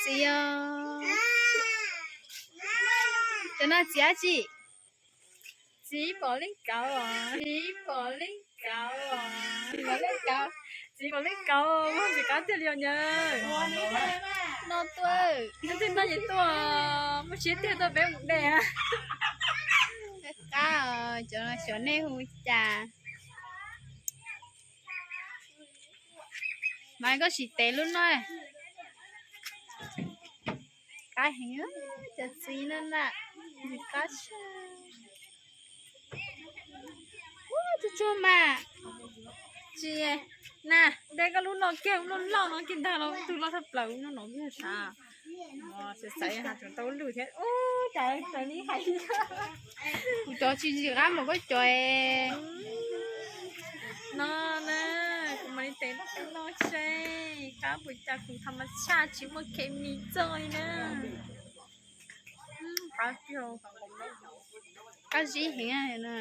Txiv os. Cov no txiv dab tsi? Txiv pom leej kauv os. Txiv pom leej kauv os. Txiv pom leej kauv. Txiv pom leej kauv, muaj ntxim qab tiag li os nyab. No tuaj, nyob twg noj ces tuaj, muaj siab tiag tuaj peb mus de. Qab, cov xyov nej hu cas. Mas koj sim tev lub no. Qab heev, cov txiv no na, ntxim qab. Ub, tsuag tsuag mas. Tsis, na, de koj lub no kiag, lub loj no kiag ntag los tus loj tshaj plaws no no kiag sav. Xav xav has tseem tau lwj thiab. Ub, cas raws li hais. Kuv cov tsis ntxim qab npaum koj cov. No na, kuv mam li tev lub no seb qab puas cas, kuv tha mas tshaj tsis muaj khe mis txoj li na. Qab zib heev na.